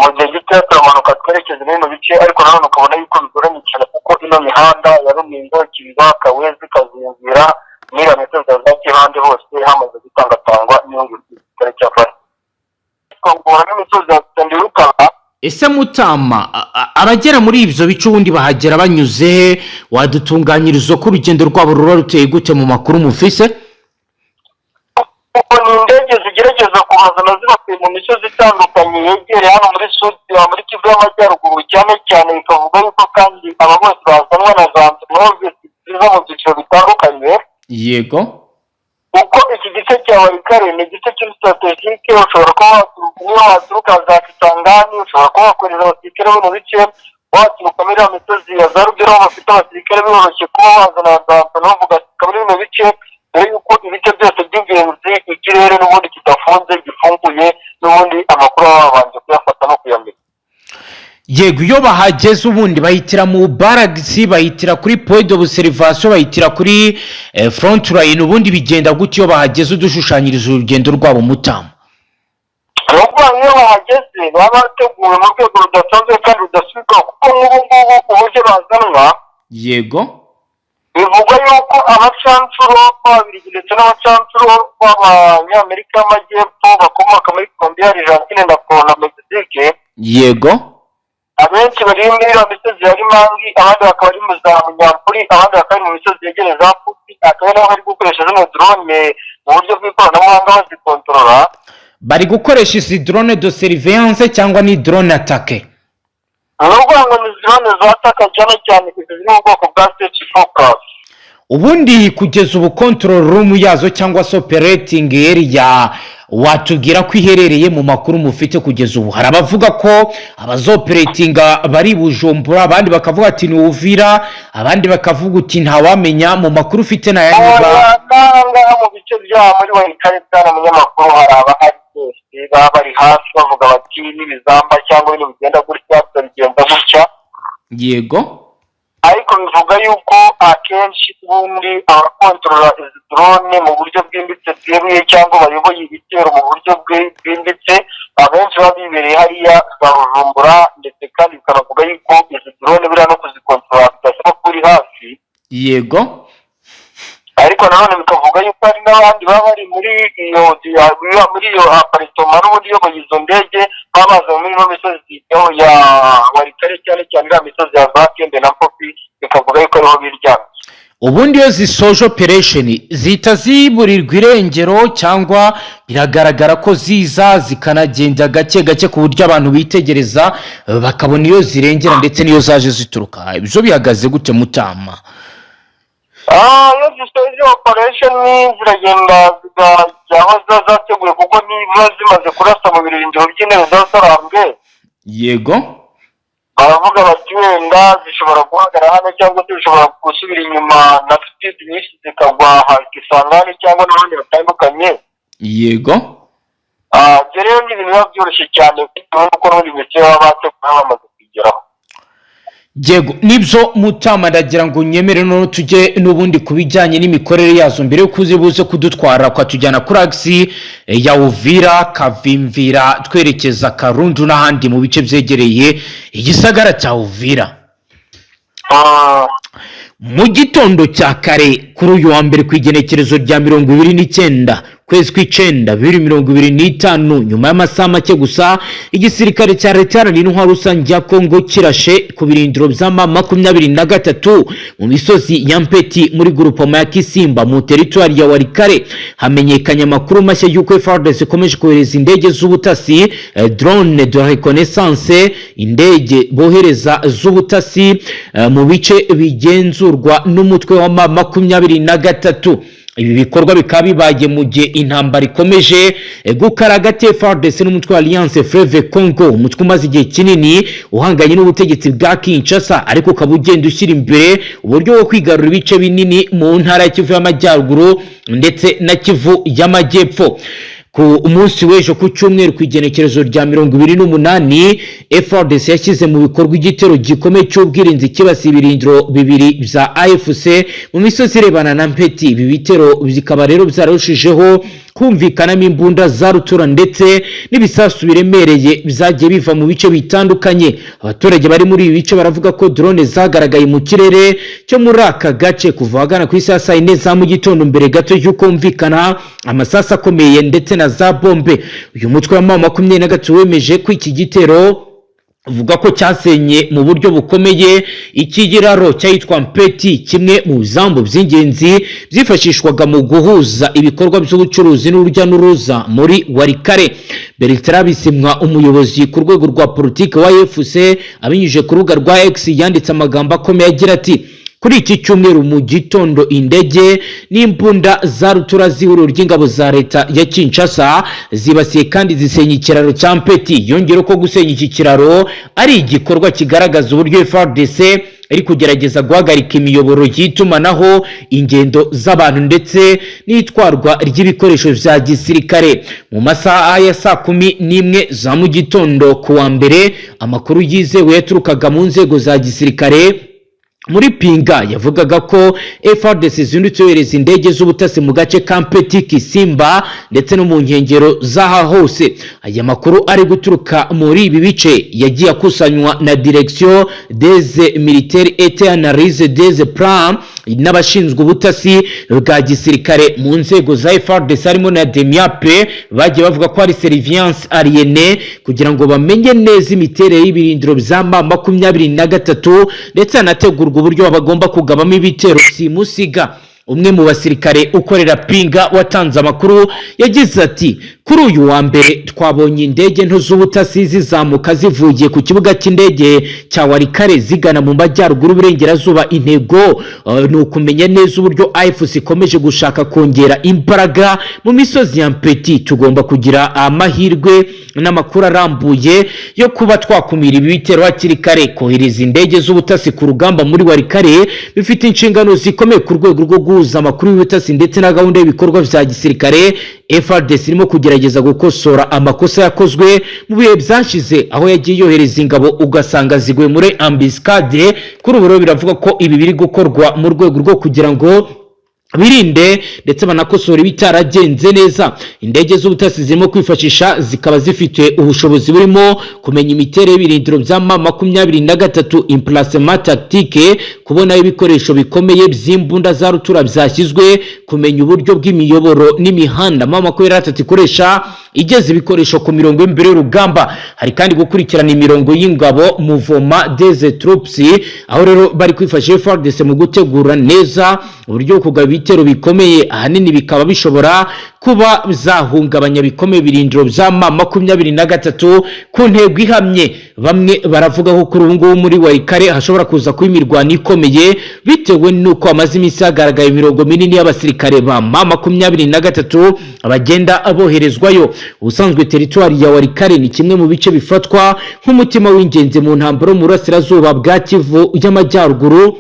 mu gihe gitoya turamanuka twerekeze muri bino bice." Ariko nanone ukabona yuko bigoranye cyane, kuko ino mihanda ya Runingo, Kibiba, Kawezi, Kazinzira n'iriya misozi ya za Kihande hose hamaze gutangatangwa n'ibindi gisirikare cya FARDC, twongera n'imisozi ya Tandurukana. Ese Mutama, abagera muri ibyo bice ubundi bahagera banyuze he? Wadutunganyiriza ko urugendo rwabo ruba ruteye gute mu makuru mufise? Kuko ni indege zigerageza kubazana zibakuye mu misozi itandukanye yegereye hano muri Sud, muri Kivu y'Amajyaruguru cyane cyane. Bikavuga yuko kandi aba bose bazanwa na za Antonov ziza mu byiciro bitandukanye. Kuko iki gice cya Walikale ni igice kiri stratégique. Ushobora kuba waturuka, niyo waturuka za Kisangani, ushobora kuba wakohereza abasirikare bo mu bice, waturuka muri ya misozi ya za Rugero aho bafite abasirikare, biroroshye kuba wazana za Antonov ugasika muri bino bice, dore yuko ibice byose by'ingenzi ikirere n'ubundi kidafunze, gifunguye, n'ubundi amakuru baba babanje kuyafata no kuyamenya. Yego, iyo bahageze ubundi bahitira mu baragisi, bahitira kuri point d'observation, bahitira kuri front line? Ubundi bigenda gute iyo bahageze? Udushushanyiriza urugendo rwabo, mutama. Ni ukuvuga ngo iyo bahageze baba bateguwe mu rwego rudasanzwe kandi rudasubirwaho, kuko nk'ubu ngubu uburyo bazanwa, bivugwa yuko abacancuro b'Ababiligi ndetse n'abacancuro b'Abanyamerika y'Amajyepfo bakomoka muri Colombia, Argentine na Mexique, abenshi bari muri iriya misozi ya Rimangi, abandi bakaba bari mu za Munyampuri, abandi bakaba bari mu misozi yegereye za Futi, akaba nabo bari gukoresha zino drone mu buryo bw'ikoranabuhanga bazikontorora. Bari gukoresha izi drone de surveillance cyangwa ni drone attaque? Ni ukuvuga ngo ni drone zataka, cyane cyane izi ziri mu bwoko bwa CH-4 Plus. Ubundi kugeza ubu control room yazo cyangwa se operating area watubwira ko iherereye, mu makuru mufite kugeza ubu? Hari abavuga ko abazoperatinga bari Bujumbura, abandi bakavuga ati ni Uvira, abandi bakavuga uti ntawamenya. Mu makuru ufite na niba N'ahangaha mu bice bya muri Walikale, bwana munyamakuru, hari abahari bose baba bari hafi bavuga bati n'ibizamba cyangwa ibintu bigenda gutya, turabigenza gutya. Ariko bivuga yuko akenshi ubundi abakontorora izi drone mu buryo bwimbitse bweruye cyangwa bayoboye ibitero mu buryo bwimbitse, abenshi baba bibereye hariya za Bujumbura, ndetse kandi bikanavuga yuko izi drone buriya no kuzikontorora bidasaba ko uri hafi. Ariko nanone bikavuga yuko hari n'abandi baba bari muri iyo aparitoma n'ubundi iyoboye izo ndege, baba baza muri ino misozi ya Walikale, cyane cyane iriya misozi ya za Kembe na Mpopi, bikavuga yuko ariho biryamye. Ubundi iyo zisoje operation zihita ziburirwa irengero, cyangwa biragaragara ko ziza zikanagenda gake gake ku buryo abantu bitegereza bakabona iyo zirengera ndetse n'iyo zaje zituruka? Ibyo bihagaze gute, mutama? Iyo zisoje operation ziragenda zikajya aho ziba zateguye, kuko niba zimaze kurasa mu birindiro by'intare za Sarambwe, baravuga bati wenda zishobora guhagarara hano cyangwa se zishobora gusubira inyuma na speed nyinshi zikagwa Kisangani cyangwa n'ahandi hatandukanye. Ibyo rero ni ibintu biba byoroshye cyane bitewe n'uko n'ubundi misiyo baba bateguye bamaze kugeraho. Yego, nibyo mutama. Ndagira ngo nyemere noneho tujye n'ubundi ku bijyanye n'imikorere yazo, mbere y'uko uzi buze kudutwara ukatujyana kuri axe ya Uvira, Kavimvira, twerekeza Karundu n'ahandi mu bice byegereye igisagara cya Uvira. Mu gitondo cya kare kuri uyu wa mbere, ku igenekerezo rya 29 kwezi kw'icenda 2025, nyuma y'amasaha make gusa igisirikare cya Leta Iharanira Intwaro Rusange ya Kongo kirashe ku birindiro bya M23 mu misozi ya Mpeti muri grupoma ya Kisimba mu teritwari ya Walikale, hamenyekanye amakuru mashya y'uko FARDC ikomeje kohereza indege z'ubutasi, drone de reconnaissance, indege bohereza z'ubutasi mu bice bigenzurwa n'umutwe wa M23. Ibi bikorwa bikaba bibaye mu gihe intambara ikomeje gukara hagati ya FARDC n'umutwe wa Alliance Fleuve Congo, umutwe umaze igihe kinini uhanganye n'ubutegetsi bwa Kinshasa, ariko ukaba ugenda ushyira imbere uburyo bwo kwigarura ibice binini mu ntara ya Kivu y'Amajyaruguru ndetse na Kivu y'Amajyepfo. Ku munsi w'ejo ku cyumweru, ku igenekerezo rya 28, FARDC yashyize mu bikorwa igitero gikomeye cy'ubwirinzi kibasiye ibirindiro bibiri bya AFC mu misozi irebana na Mpeti. Ibi bitero bikaba rero byararushijeho kumvikanamo imbunda za rutura ndetse n'ibisasu biremereye byagiye biva mu bice bitandukanye. Abaturage bari muri ibi bice baravuga ko drone zagaragaye mu kirere cyo muri aka gace kuva ahagana ku isaha saa yine za mu gitondo, mbere gato y'uko humvikana amasasu akomeye ndetse na za bombe. Uyu mutwe wa M23 wemeje ko iki gitero, uvuga ko cyasenye mu buryo bukomeye ikiraro cyahitwa Mpeti, kimwe mu bizambu by'ingenzi byifashishwaga mu guhuza ibikorwa by'ubucuruzi n'urujya n'uruza muri Walikale. Bertrand Bisimwa, umuyobozi ku rwego rwa politiki wa AFC, abinyujije ku rubuga rwa X yanditse amagambo akomeye agira ati: Kuri iki cyumweru mu gitondo, indege n'imbunda za rutura z'ihuriro ry'ingabo za leta ya Kinshasa zibasiye kandi zisenya ikiraro cya Mpeti. Yongera ko gusenya iki kiraro ari igikorwa kigaragaza uburyo FARDC iri kugerageza guhagarika imiyoboro y'itumanaho, ingendo z'abantu ndetse n'itwarwa ry'ibikoresho bya gisirikare. Mu masaha ya saa 11 za mu gitondo ku wa mbere, amakuru yizewe yaturukaga mu nzego za gisirikare muri Pinga yavugaga ko FARDC zindutse yohereza indege z'ubutasi mu gace ka Mpeti, Kisimba ndetse no mu nkengero z'aha hose. Aya makuru ari guturuka muri ibi bice yagiye akusanywa na Direction des Militaires et Analyse des Plans n'abashinzwe ubutasi bwa gisirikare mu nzego za FARDC, harimo na DEMIAP. Bagiye bavuga ko hari surveillance aérienne kugira ngo bamenye neza imiterere y'ibirindiro bya M23, ndetse hanategurwa uburyo bagomba kugabamo ibitero simusiga. Umwe mu basirikare ukorera Pinga watanze amakuru yagize ati: "Kuri uyu wa mbere twabonye indege nto z'ubutasi zizamuka zivuye ku kibuga cy'indege cya Walikale zigana mu majyaruguru y'uburengerazuba. Intego ni ukumenya neza uburyo AFC ikomeje gushaka kongera imbaraga mu misozi ya Mpeti. Tugomba kugira amahirwe n'amakuru arambuye yo kuba twakumira ibi bitero hakiri kare. Kohereza indege z'ubutasi ku rugamba muri Walikale bifite inshingano zikomeye ku rwego rwo guhuza amakuru y'ubutasi ndetse na gahunda y'ibikorwa bya gisirikare. FARDC irimo kugerageza gukosora amakosa yakozwe mu bihe byashize, aho yagiye yohereza ingabo ugasanga ziguye muri embuscade. Kuri ubu rero biravuga ko ibi biri gukorwa mu rwego rwo kugira ngo birinde ndetse banakosora ibitaragenze neza. Indege z'ubutasi zirimo kwifashisha zikaba zifite ubushobozi burimo kumenya imiterere y'ibirindiro bya M23, emplacement tactique, kubona ibikoresho bikomeye by'imbunda za rutura byashyizwe, kumenya uburyo bw'imiyoboro n'imihanda M23 ikoresha igeza ibikoresho ku mirongo y'imbere y'urugamba. Hari kandi gukurikirana imirongo y'ingabo, mouvement des troupes, aho rero bari kwifashisha FARDC mu gutegura neza uburyo bwo kugaba ibitero bikomeye, ahanini bikaba bishobora kuba zahungabanya bikomeye ibirindiro bya M23 ku ntego ihamye. Bamwe baravuga ko kuri ubu ngubu muri Walikale hashobora kuza kuba imirwano ikomeye, bitewe n'uko hamaze iminsi hagaragaye imirongo minini y'abasirikare ba M23 bagenda boherezwayo. Ubusanzwe teritwari ya Walikale ni kimwe mu bice bifatwa nk'umutima w'ingenzi mu ntambara mu burasirazuba bwa Kivu y'Amajyaruguru.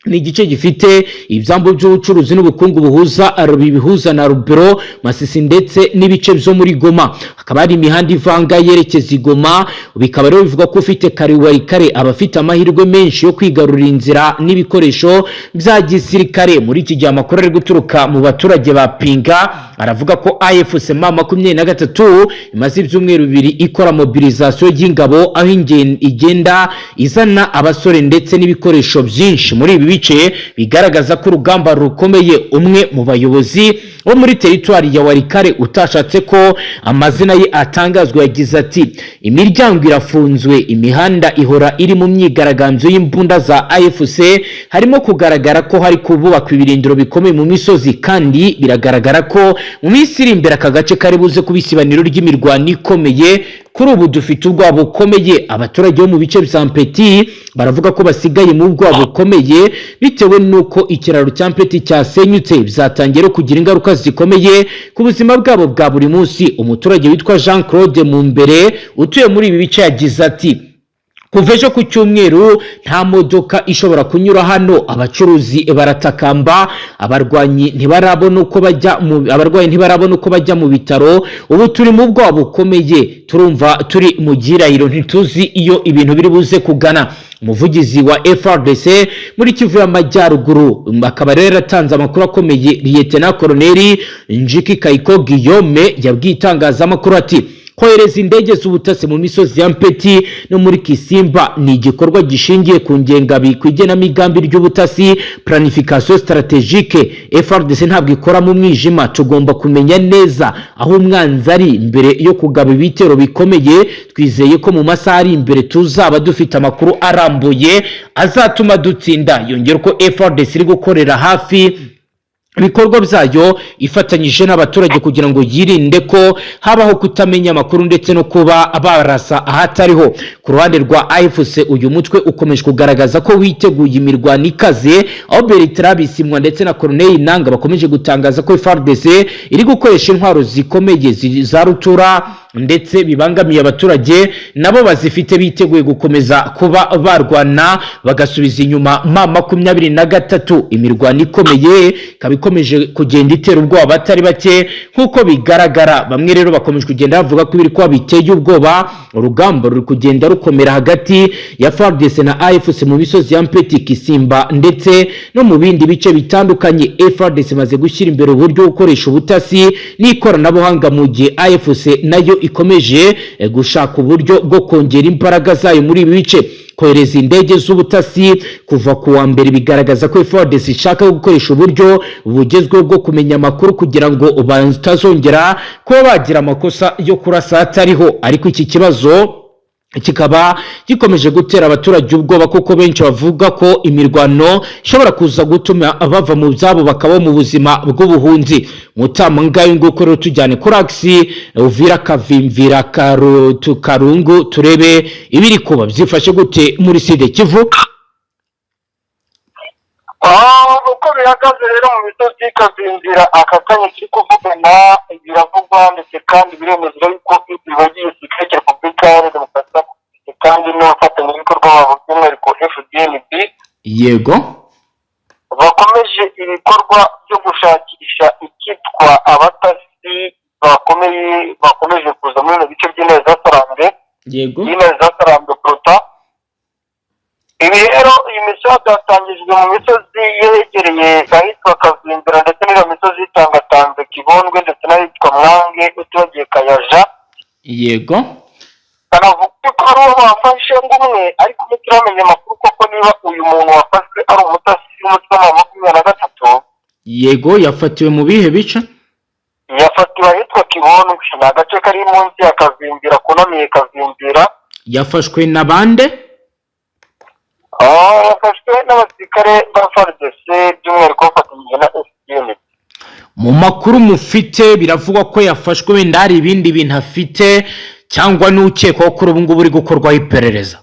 Ni igice gifite ibyambu by'ubucuruzi n'ubukungu buhuza bihuza na Lubero, Masisi ndetse n'ibice byo muri Goma. Hakaba hari imihanda ivanga yerekeza i Goma. Bikaba rero bivuga ko ufite Walikale aba afite amahirwe menshi yo kwigarurira inzira n'ibikoresho bya gisirikare. Muri iki gihe, amakuru ari guturuka mu baturage ba Pinga aravuga ko AFC M23 imaze ibyumweru 2 ikora mobilisation y'ingabo, aho igenda izana abasore ndetse n'ibikoresho byinshi muri ibi bice, bigaragaza ko urugamba rukomeye. Umwe mu bayobozi wo muri teritwari ya Walikale utashatse ko amazina ye atangazwa yagize ati: "Imiryango irafunzwe, imihanda ihora iri mu myigaragambyo y'imbunda za AFC. Harimo kugaragara ko hari kubakwa ibirindiro bikomeye mu misozi, kandi biragaragara ko mu minsi iri imbere aka gace kari buze kuba isibaniro ry'imirwano ikomeye. Kuri ubu dufite ubwoba bukomeye." Abaturage bo mu bice bya Mpeti baravuga ko basigaye mu bwoba bukomeye bitewe n'uko ikiraro cya Mpeti cyasenyutse, byatangiye no kugira ingaruka zikomeye ku buzima bwabo bwa buri munsi. Umuturage witwa Jean Claude Mumbere utuye muri ibi bice yagize ati: "Kuva ejo ku cyumweru nta modoka ishobora kunyura hano. Abacuruzi baratakamba, abarwanyi ntibarabona uko bajya mu abarwayi ntibarabona uko bajya mu bitaro. Ubu turi mu bwoba bukomeye, turumva turi mu gihirahiro, ntituzi iyo ibintu biri buze kugana." Umuvugizi wa FARDC muri Kivu y'Amajyaruguru akaba rero yaratanze amakuru akomeye, Lieutenant Colonel Njiki Kayiko Guillaume, yabwiye itangazamakuru ati: "Kohereza indege z'ubutasi mu misozi ya Mpeti no muri Kisimba ni igikorwa gishingiye ku ngengabi ku igenamigambi ry'ubutasi, planification stratégique. FARDC ntabwo ikora mu mwijima. Tugomba kumenya neza aho umwanzi ari mbere yo kugaba ibitero bikomeye. Twizeye ko mu masaha ari imbere tuzaba dufite amakuru arambuye azatuma dutsinda." Yongera ko FARDC iri gukorera hafi ibikorwa byayo ifatanyije n'abaturage kugira ngo yirinde ko habaho kutamenya amakuru ndetse no kuba barasa ahatariho. Ku ruhande rwa AFC, uyu mutwe ukomeje kugaragaza ko witeguye imirwano ikaze, aho Bertrand Bisimwa ndetse na Corneille Nanga bakomeje gutangaza ko FARDC iri gukoresha intwaro zikomeye za rutura ndetse bibangamiye abaturage, nabo bazifite biteguye gukomeza kuba barwana bagasubiza inyuma M23. Imirwano ikomeye ikaba ikomeje kugenda itera ubwoba abatari bake nk'uko bigaragara. Bamwe rero bakomeje kugenda bavuga ko ibiri kuba biteye ubwoba. Urugamba ruri kugenda rukomera hagati ya FARDC na AFC mu misozi ya Mpeti, Kisimba ndetse no mu bindi bice bitandukanye. FARDC imaze gushyira imbere uburyo bwo gukoresha ubutasi n'ikoranabuhanga, mu gihe AFC nayo ikomeje gushaka uburyo bwo kongera imbaraga zayo muri ibi bice. Kohereza indege z'ubutasi kuva ku wa mbere bigaragaza ko FARDC ishaka gukoresha uburyo bugezweho bwo kumenya amakuru kugira ngo batazongera kuba bagira amakosa yo kurasa atariho. Ariko iki kibazo kikaba gikomeje gutera abaturage ubwoba, kuko benshi bavuga ko imirwano ishobora kuza gutuma bava mu byabo bakaba mu buzima bw'ubuhunzi. Mutama, ngayo nguko rero, tujyane kuri axe Uvira, Kavimvira, Karungu, turebe ibiri kuba byifashe gute muri Sud Kivu. Uko bihagaze rero mu misozi y'Ikazinzira aka kanya kiri kuvugana, biravugwa ndetse kandi biremezwa yuko ibagiye gisirikare cya Repubulika Iharanira Demokarasi ya Kongo kandi n'abafatanyabikorwa babo, by'umwihariko FDNB, bakomeje ibikorwa byo gushakisha icyitwa abatasi bakomeye bakomeje kuza muri bino bice by'intare zasarambe, y'intare zasarambe kuruta ibi. Rero iyi misozi yatangijwe mu misozi yegereye ahitwa Kavimbira ndetse n'iyo misozi itangatanze Kibondwe ndetse n'ahitwa Mwange, utibagiye Kayaja. Banavuga ko ari uwo bafashe ngo umwe, ariko ntituramenya amakuru koko niba uyu muntu wafashwe ari umutasi w'umutwe wa 23. Yego, yafatiwe mu bihe bice? Yafatiwe ahitwa Kibondwe, ni agace kari munsi ya Kavimbira, kunamiye Kavimbira. Yafashwe na bande? Yafashwe n'abasirikare ba FARDC, by'umwihariko bafatanyije na FDN. Mu makuru mufite, biravugwa ko yafashwe wenda hari ibindi bintu afite, cyangwa n'ukekwaho kuri ubu ngubu uri gukorwaho iperereza?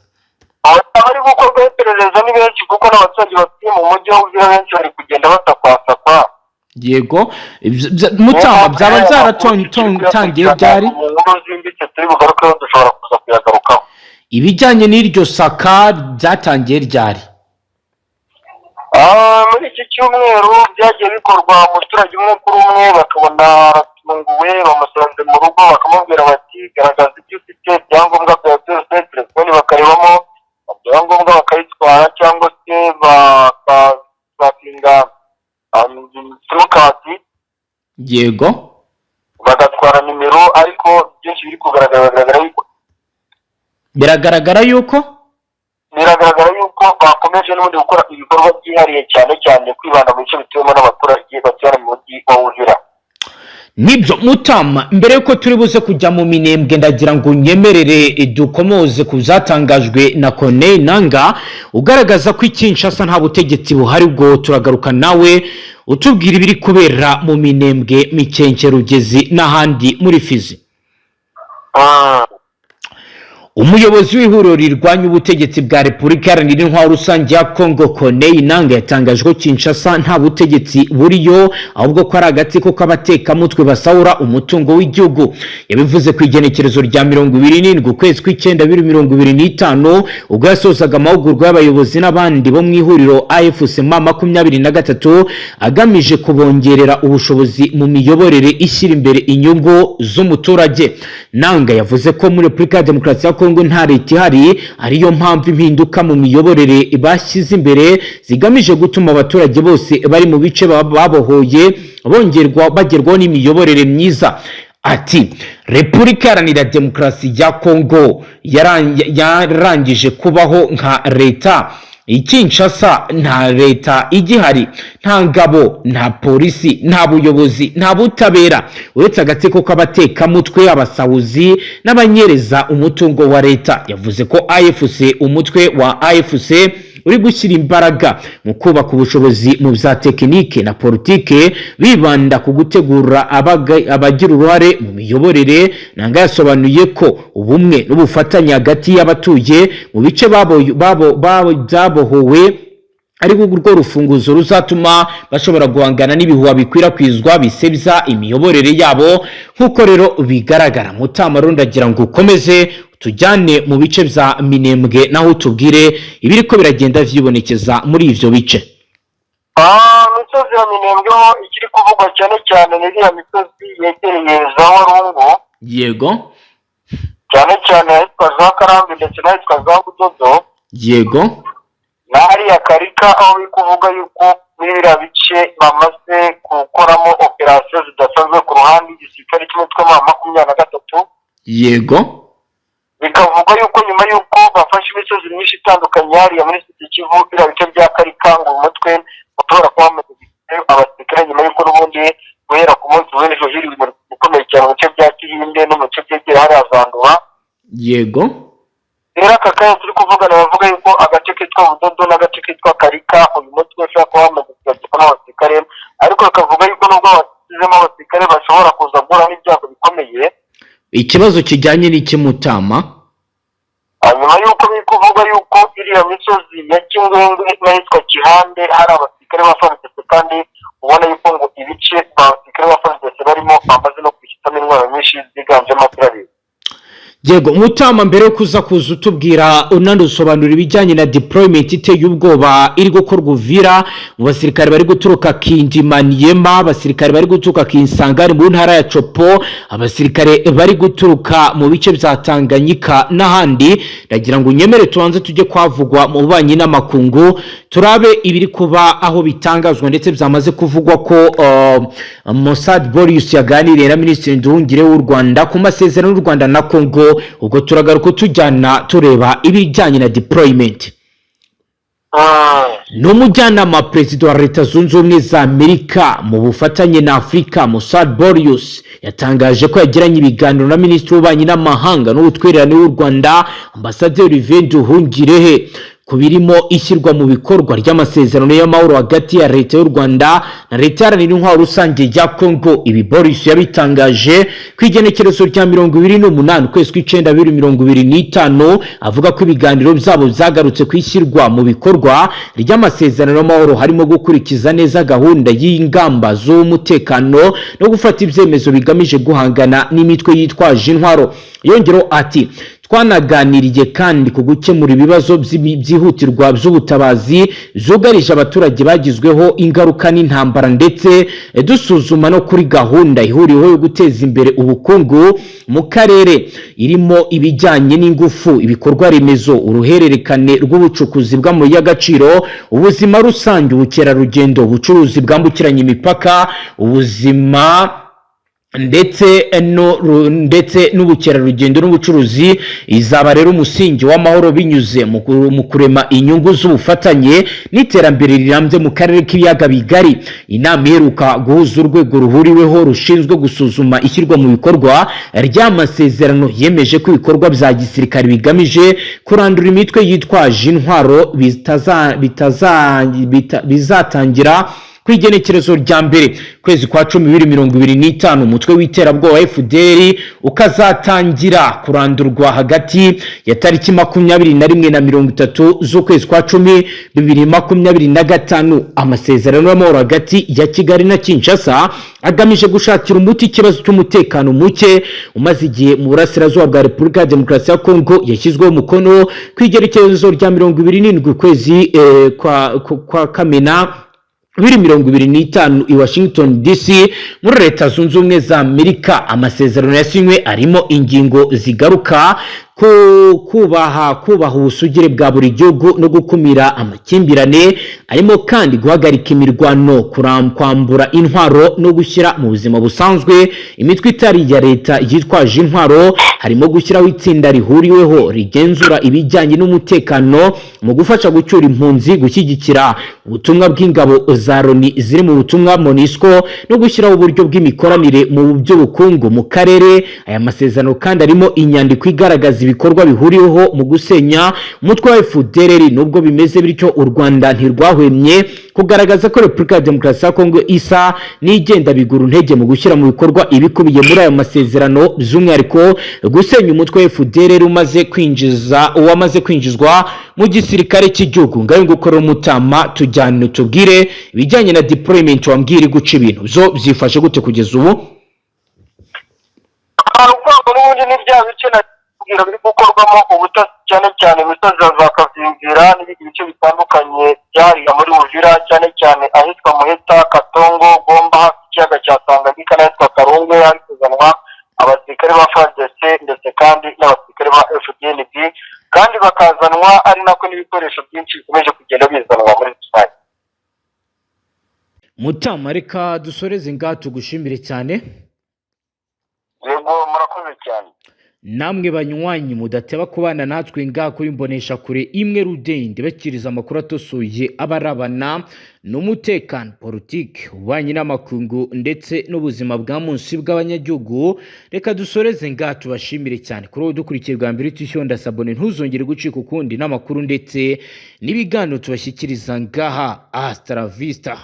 Abari gukorwaho iperereza ni benshi, kuko n'abaturage batuye mu mujyi wa Uvira benshi bari kugenda basakwasakwa. Yego. Mutama, byaba byaratangiye byari? Mu nkuru zimbitse turi bugarukeho dushobora kuza kuyagarukaho. Ibijyanye n'iryo saka byatangiye ryari? Muri iki cyumweru byagiye bikorwa, umuturage umwe kuri umwe bakabona aratunguwe, bamusanze mu rugo, bakamubwira bati: "Garagaza ibyo ufite, ibyangombwa byawe byose", telefoni bakarebamo ibyangombwa bakayitwara, cyangwa se bakabakinga simukadi, bagatwara nimero. Ariko byinshi biri kugaragara, bigaragara yuko Biragaragara yuko biragaragara yuko bakomeje n'ubundi gukora ibikorwa byihariye, cyane cyane kwibanda mu bice bituwemo n'abaturage batuye mu mujyi wa Uvira. Nibyo, Mutama. Mbere yuko turi buze kujya mu Minembwe, ndagira ngo unyemerere dukomoze ku byatangajwe na Corneille Nanga ugaragaza ko i Kinshasa nta butegetsi buhari. Ubwo turagaruka nawe utubwira ibiri kubera mu Minembwe, Mikenke, Rugezi n'ahandi muri Fizi. Umuyobozi w'ihuriro rirwanya ubutegetsi bwa Repubulika Iharanira Intwaro Rusange ya Kongo, Corneille Nanga, yatangaje ko Kinshasa nta butegetsi buriyo, ahubwo ko ari agatsiko k'abatekamutwe basahura umutungo w'igihugu. Yabivuze ku igenekerezo rya 27 ukwezi kw'icyenda 2025, ubwo yasozaga amahugurwa y'abayobozi n'abandi bo mu ihuriro AFC M23 agamije kubongerera ubushobozi mu miyoborere ishyira imbere inyungu z'umuturage. Nanga yavuze ko muri Repubulika ya Demokarasi ya Kongo nta leta ihari, ariyo mpamvu impinduka mu miyoborere bashyize imbere zigamije gutuma abaturage bose bari mu bice babohoye bongerwa bagerwaho n'imiyoborere myiza. Ati: "Repubulika Iharanira Demokarasi ya Kongo yarangije kubaho nka leta. I Kinshasa nta leta igihari, nta ngabo, nta polisi, nta buyobozi, nta butabera, uretse agatsiko k'abatekamutwe, abasahuzi n'abanyereza umutungo wa leta." Yavuze ko AFC, umutwe wa AFC uri gushyira imbaraga mu kubaka ubushobozi mu bya tekinike na politike, bibanda ku gutegura abagira uruhare mu miyoborere. Nanga yasobanuye ko ubumwe n'ubufatanye hagati y'abatuye mu bice byabohowe ari rwo rufunguzo ruzatuma bashobora guhangana n'ibihuha bikwirakwizwa bisebya imiyoborere yabo. Nk'uko rero bigaragara, Mutama, ndagira ngo ukomeze tujyane mu bice bya Minembwe, naho utubwire ibiri ko biragenda vyibonekeza muri ivyo bice. Misozi ya Minembwe ho ikiri kuvugwa cyane cyane ni iriya misozi yegereye za Warungu, cyane cyane ahitwa za Karambi ndetse n'ahitwa za Budodo na hariya Karika, aho biri kuvuga yuko muri biriya bice bamaze gukoramo operasiyo zidasanzwe ku ruhande igisirikare cy'umutwe wa 23. Bikavugwa yuko nyuma y'uko bafashe imisozi myinshi itandukanye hariya muri Sud-Kivu, biriya bice bya Karika, ngo umutwe ushobora kuba wamaze gushyirayo abasirikare, nyuma y'uko n'ubundi guhera ku munsi w'ejo hiriwe imirwano ikomeye cyane mu bice bya Kihinde no mu bice byegereye hariya za Nduba. Rero aka kanya turi kuvugana, bavuga yuko agace kitwa Budodo n'agace kitwa Karika uyu mutwe ushobora kuba wamaze kugabanyamo abasirikare, ariko bakavuga yuko nubwo basizemo abasirikare bashobora kuza guhura n'ibyago bikomeye. Ikibazo kijyanye n'iki, Mutama? Nyuma y'uko biri kuvugwa yuko iriya misozi ya Kingwengwe n'ahitwa Kihande hari abasirikare ba FARDC, kandi ubona yuko ngo ibice abasirikare ba FARDC barimo bamaze no kwishyitamo intwaro nyinshi ziganjemo artillery. Yego Mutama, mbere yo kuza utubwira unadusobanurira ibijyanye na deployment iteye ubwoba iri gukorwa Uvira mu basirikare bari guturuka Kindimaniema, abasirikare bari guturuka Kinsangani mu ntara ya Tshopo, abasirikare bari guturuka mu bice bya Tanganyika n'ahandi, ndagira ngo unyemere tubanze tujye kwavugwa mu bubanyi n'amakungu, turabe ibiri kuba aho bitangazwa ndetse byamaze kuvugwa ko Massad Boulos yaganiriye na Minisitiri Nduhungirehe w'u Rwanda ku masezerano y'u Rwanda na Congo. Ubwo turagaruka tujyana tureba ibijyanye na deployment. Ni umujyanama wa perezida wa Leta Zunze Ubumwe za Amerika mu bufatanye na Afurika, Massad Boulos, yatangaje ko yagiranye ibiganiro na Minisitiri w'Ububanyi n'Amahanga n'Ubutwererane w'u Rwanda, Ambasaderi Olivier Nduhungirehe, ku birimo ishyirwa mu bikorwa ry'amasezerano y'amahoro hagati ya Leta y'u Rwanda na Leta Iharanira Intwaro Rusange ya Congo. Ibi Boulos yabitangaje ku igenekerezo rya 28 ukwezi kw'icyenda 2025, avuga ko ibiganiro byabo byagarutse ku ishyirwa mu bikorwa ry'amasezerano y'amahoro, harimo gukurikiza neza gahunda y'ingamba z'umutekano no gufata ibyemezo bigamije guhangana n'imitwe yitwaje intwaro. Yongeraho ati: "Twanaganiriye kandi ku gukemura ibibazo byihutirwa by'ubutabazi zugarije abaturage bagizweho ingaruka n'intambara, ndetse dusuzuma no kuri gahunda ihuriweho yo guteza imbere ubukungu mu karere, irimo ibijyanye n'ingufu, ibikorwa remezo, uruhererekane rw'ubucukuzi bw'amabuye y'agaciro, ubuzima rusange, ubukerarugendo, ubucuruzi bwambukiranya imipaka, ubuzima ndetse no ndetse n'ubukerarugendo n'ubucuruzi. Izaba rero umusingi w'amahoro binyuze mu kurema inyungu z'ubufatanye n'iterambere rirambye mu karere k'Ibiyaga Bigari." Inama iheruka guhuza urwego ruhuriweho rushinzwe gusuzuma ishyirwa mu bikorwa ry'amasezerano yemeje ko ibikorwa bya gisirikare bigamije kurandura imitwe yitwaje intwaro bizatangira ku igenekerezo rya 1 kwezi kwa 10 2025, umutwe w'iterabwoba FDLR ukazatangira kurandurwa hagati ya tariki 21 na 30 z'ukwezi kwa 10 2025. Amasezerano y'amahoro hagati ya Kigali na Kinshasa agamije gushakira umuti ikibazo cy'umutekano muke umaze igihe mu burasirazuba bwa Repubulika ya Demokarasi ya Kongo yashyizweho umukono ku igerekezo rya 27 ukwezi kwa Kamena 2025 i Washington DC muri Leta Zunze Ubumwe za Amerika. Amasezerano yasinywe arimo ingingo zigaruka ku kubaha ubusugire bwa buri gihugu no gukumira amakimbirane, arimo kandi guhagarika imirwano, kwambura intwaro no gushyira mu buzima busanzwe imitwe itari iya leta yitwaje intwaro, harimo gushyiraho itsinda rihuriweho rigenzura ibijyanye n'umutekano mu gufasha gucyura impunzi, gushyigikira ubutumwa bw'ingabo za Loni ziri mu butumwa MONUSCO no gushyiraho uburyo bw'imikoranire mu by'ubukungu mu karere. Aya masezerano kandi arimo inyandiko igaragaza ibikorwa bihuriweho mu gusenya umutwe wa FDLR. Nubwo bimeze bityo, u Rwanda ntirwahwemye kugaragaza ko Repubulika ya Demokarasi ya Kongo isa n'igenda bigura intege mu gushyira mu bikorwa ibikubiye muri ayo masezerano, by'umwihariko gusenya umutwe wa FDLR umaze kwinjiza uwamaze kwinjizwa mu gisirikare cy'igihugu. Ngayo nguko rero, Mutama, tujyane tubwire ibijyanye na deployment, wambwira iri guca ibintu byo byifashe gute kugeza ubu? Ahantu urwango n'ubundi ni bya bice nakubwira biri gukorwamo ubutasi, cyane cyane imisozi ya za Kavimvira n'ibindi bice bitandukanye byahariya muri Uvira, cyane cyane ahitwa Muheta, Katongo, Gomba, hafi y'ikiyaga cya Tanganyika n'ahitwa Karungwe. Hari kuzanwa abasirikare ba FARDC ndetse kandi n'abasirikare ba FDNB, kandi bakazanwa ari nako n'ibikoresho byinshi bikomeje kugenda bizanwa muri rusange. Mutama, reka dusoreze ngaha, tugushimire cyane. Yego, murakoze cyane. Namwe banywanyi mudateba kubana natwe ngaha kuri Mbonesha Kure imwe rudende, bakiriza amakuru atosoye abarabana n'umutekano, politiki, ububanyi n'amakungu ndetse n'ubuzima bwa munsi bw'abanyagihugu, reka dusoreze ngaha, tubashimire cyane. Kuri ubu dukurikiye bwa mbere, utishyonda s'abonner, ntuzongere gucika ukundi n'amakuru ndetse n'ibiganiro tubashyikiriza ngaha. Hasta la vista.